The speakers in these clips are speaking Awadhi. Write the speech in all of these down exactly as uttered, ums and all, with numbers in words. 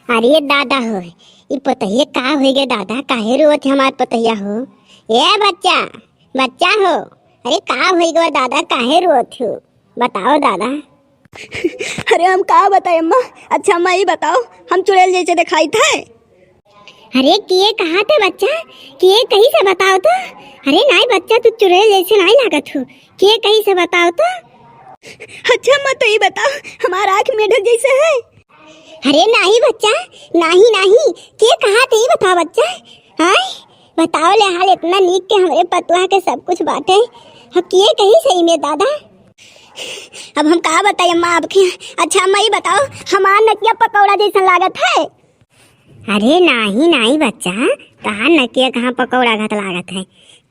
अरे दादा हो, ई पतोहिया का होइ गए दादा, काहे रोत है हमार पतोहिया हो? ए बच्चा, बच्चा हो, अरे का होइ गए दादा, काहे रोत हो? बताओ दादा। अरे हम का बताई अम्मा? अच्छा अम्मा, ई बताओ, हम चुड़ैल जैसे देखाइत है? अरे के कहा थे बच्चा, के कही से बताओ तो? अरे नाई बच्चा, तू चुड़ैल जैसे नाई लागत हो, के कही से बताओ तो? अच्छा अम्मा, तो ई बताओ, हमार आँख मेढक जैसे है? अरे नाहीं बच्चा, नाहीं, नाहीं, के कहा थे ई बताओ बच्चा? आय, बताओ ले हाल, इतना नीक के हमरे पतोहा के सब कुछ बाटे, हम के कही सही में दादा? अब हम का बताई अम्मा आपके? अच्छा अम्मा, ई बताओ, हमार नकिया पकौड़ा जैसन लागत है? अरे नाहीं, नाहीं बच्चा, तहार नकिया कहाँ पकौड़ा घत लागत है?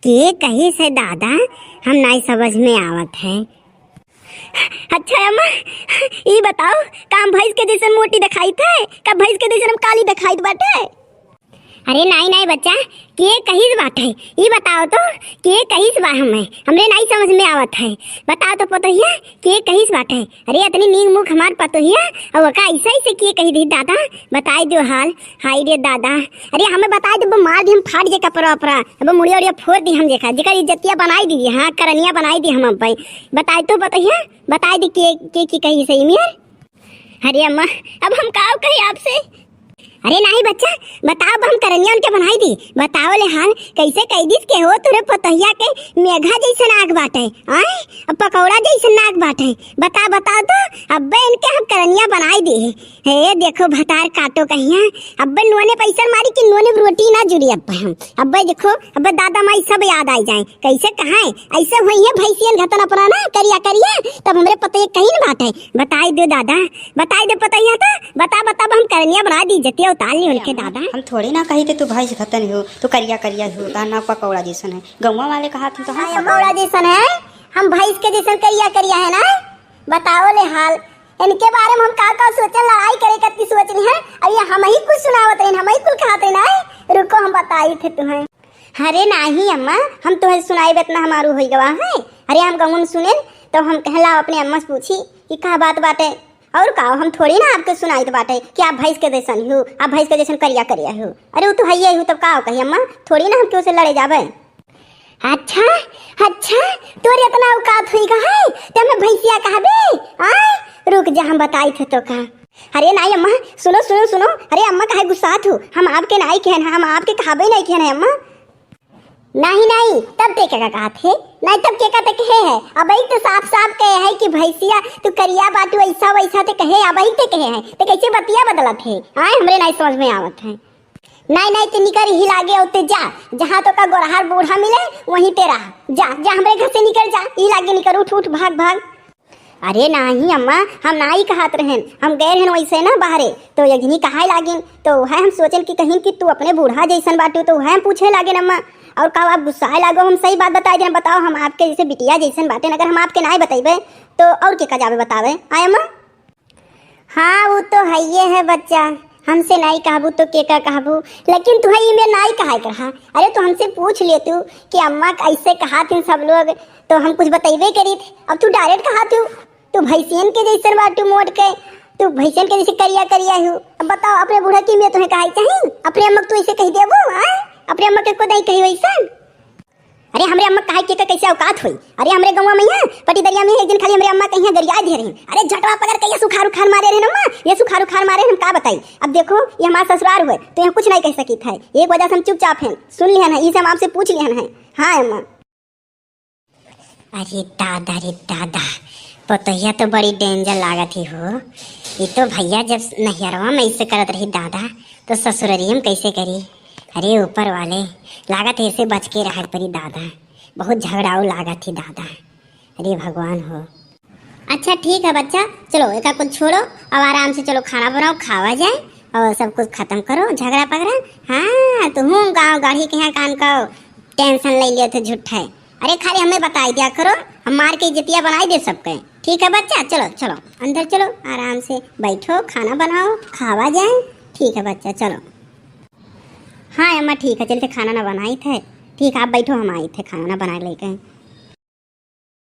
के कही से दादा, हम नाहीं समझ में आवत है। अच्छा अम्मा, ई बताओ, का हम भैंस के जैसन मोटी देखाइत है? का भैंस के जैसन हम काली देखाइत बाटे? अरे नाहीं, नाहीं बच्चा, के कहिस बाटे? ई बताओ तो, के कहिस बा हमें? हमरे नाहीं समझ में आवत है। बताओ तो पतोहिया, के कहिस बाटे? अरे इतनी नीक मुख हमार पतोहिया, और ओका ऐसे ऐसे के कही दी दादा? बताई दियो हाल। हाय रे दादा, अरे हमें बताई दे, मार दी हम, फाट जे कपड़ा उपड़ा, अब मुड़िया उड़िया फोड़ दी हम, जेका जेकर इज्जतिया बनाई दी, हाँ करनिया बनाई दी हम। अब बताई तो पतोहिया, बताई दी के, के की कही सही मियर। अरे अम्मा, अब हम का कही आपसे? अरे नाहीं बच्चा, बताओ, अब हम करनिया उनके बनाई दी। बताओ ले हाल, कैसे कह दिस के हो तोरे पतोहिया के मेघा जैसन आँख बाटे, आय? अब पकौड़ा जैसन नाक बाटे। बता, बताओ तो, अब्बे इनके हम करनिया बनाई दी। हे देखो भतार काटो कहिया, अब्बे नोने पैसा मारी कि नोने रोटी ना जुड़ी अब्बे हम। अब्बे देखो, अब्बे दादा माई सब याद आई जाए। कैसे कहाँ है? ऐसे हुई है भैंसियन घतन अपना ना, करिया करिया, तब हमरे पतोहिया कहीं न बाटे। बताई दे दादा, बताई दे पतोहिया तो, बता, बता, अब हम करनिया बना दी, जतिया उतार ली उनके दादा। हम थोड़ी ना कही थे तू भैंस घतन हो, तू करिया करिया हो, ता ना पकौड़ा जैसन है। गौवा वाले कहा थे तो हम हाँ, पकौड़ा जैसन है, हम भैंस के जैसन करिया करिया है ना। बताओ ले हाल, इनके बारे में हम का का सोचन, लड़ाई करे कत्ती सोच रही है। अब ये हम ही कुछ सुनावत रहे, हम ही कुल कहत रहे ना। रुको हम बताई थे तुम्हें। अरे नाहीं अम्मा, हम तोहे सुनाइब इतना हमारू होई गवा है। अरे हम गौन सुनेन तो हम कहला अपने अम्मा से पूछी कि का बात बाटे। और का, हम थोड़ी ना आपके सुनाइत बाटे कि आप भैंस के जैसन हो, आप भैंस के जैसन करिया करिया हो। अरे वो तो हइये हो, तब का कही अम्मा, थोड़ी ना हम केहू से लड़े जाबे। अच्छा, अच्छा, तोर इतना औकात हुई का है, ते हमें भैंसिया कहबे? आय, रुक जा, हम बताई थे तो का। अरे नाहीं अम्मा, सुनो, सुनो, सुनो। अरे अम्मा काहे गुस्सात हो? हम आपके नाहीं कहन है, हम आपके कहाबे नाहीं कहन है अम्मा। नाहीं, नाहीं, तब ते का कहत है? नाहीं तब के का ते कहे है? अब एक तो साफ साफ कहे है कि भैंसिया तू करिया बाटू, ऐसा वैसा ते कहे, अब एक ते कहे है, ते कैसे बतिया बदलत है? आय, हमरे नाहीं समझ में आवत है। नाहीं, नाहीं, ते निकर ही लागे, और ते जा, जहाँ तो का गोरहार बूढ़ा मिले, वहीं ते रहा। जा, जा, हमरे घर से निकर जा, ई लागे निकर, उठ, उठ, भाग, भाग। अरे नाहीं अम्मा, हम नाहीं कहत रहेन, हम गए रहेन वैसे ना बाहरे, तो यजनी कहाए लागिन, तो वह हम सोचेन कि कहीं कि तू अपने बूढ़ा जैसन बाटू, तो वह हम पूछे लागेन अम्मा, और का आप गुस्साए लागो, हम सही बात बताए देन, बताओ हम आपके जैसे बिटिया जैसन बाटेन, अगर हम आपके नाहीं बतैबे, तो और के का जाबे बतावे, आय अम्मा? हाँ, वो तो हइये है बच्चा, हमसे नाहीं कहबू तो के का कहबू, लेकिन तुहे ई में नाहीं कहाए के रहा। अरे तू हमसे पूछ ले तू कि अम्मा ऐसे कहा थी सब लोग, तो हम कुछ बतैबे करी थे। अब तू direct कहा तू, तू भैंसियन के जैसन बाटू मोट के, तू भैंसियन के जैसे करिया करिया हो। अब बताओ अपने बूढ़ा की में तुहे कहाई चाहिए, अपने अम्मा के तू ऐसे कह देबू, हाँ? अपने अम्मा के को नाहीं कही वैसन। अरे हमरे अम्मा कहाई के का कैसे औकात होई? अरे हमरे गौवा में यहाँ पटी दरिया में एक दिन खाली हमरे अम्मा कहीं गरिया दे रही। अरे झटवा पकड़ के ये सुखार उखार मारे रहे अम्मा, ये सुखार उखार मारे रहे, हम का बताई। अब देखो ये हमार ससुरार हुए तो यहाँ कुछ नाहीं कह सकी था, एक वजह से हम चुपचाप हैं, सुन लिहन है, इसे हम आपसे पूछ लिहन है। हाँ अम्मा। अरे दादा रे दादा, पतोहिया तो बड़ी danger लागत ही हो। ये तो भैया जब नैहरवा में ऐसे करत रही दादा, तो ससुररिया में कैसे करी? अरे ऊपर वाले, लागत है ऐसे बच के रहे परी दादा, बहुत झगड़ाऊ लागत ही दादा। अरे भगवान हो। अच्छा ठीक है बच्चा, चलो एका कुल छोड़ो, अब आराम से चलो खाना बनाओ, खावा जाए और सब कुछ खत्म करो झगड़ा पगड़ा। हाँ तुहूँ गाँव गाढ़ी के यहाँ कान का tension ले लियो थे झूठे। अरे खाली हमें बताई दिया करो, हम मार के इज्जतिया बनाई दे सबके। ठीक है बच्चा, चलो चलो अंदर चलो, आराम से बैठो, खाना बनाओ, खावा जाए। ठीक है बच्चा, चलो। हाँ अम्मा ठीक है, चलते खाना ना बनाई थे। ठीक है आप बैठो, हम आई थे खाना ना बना लेके।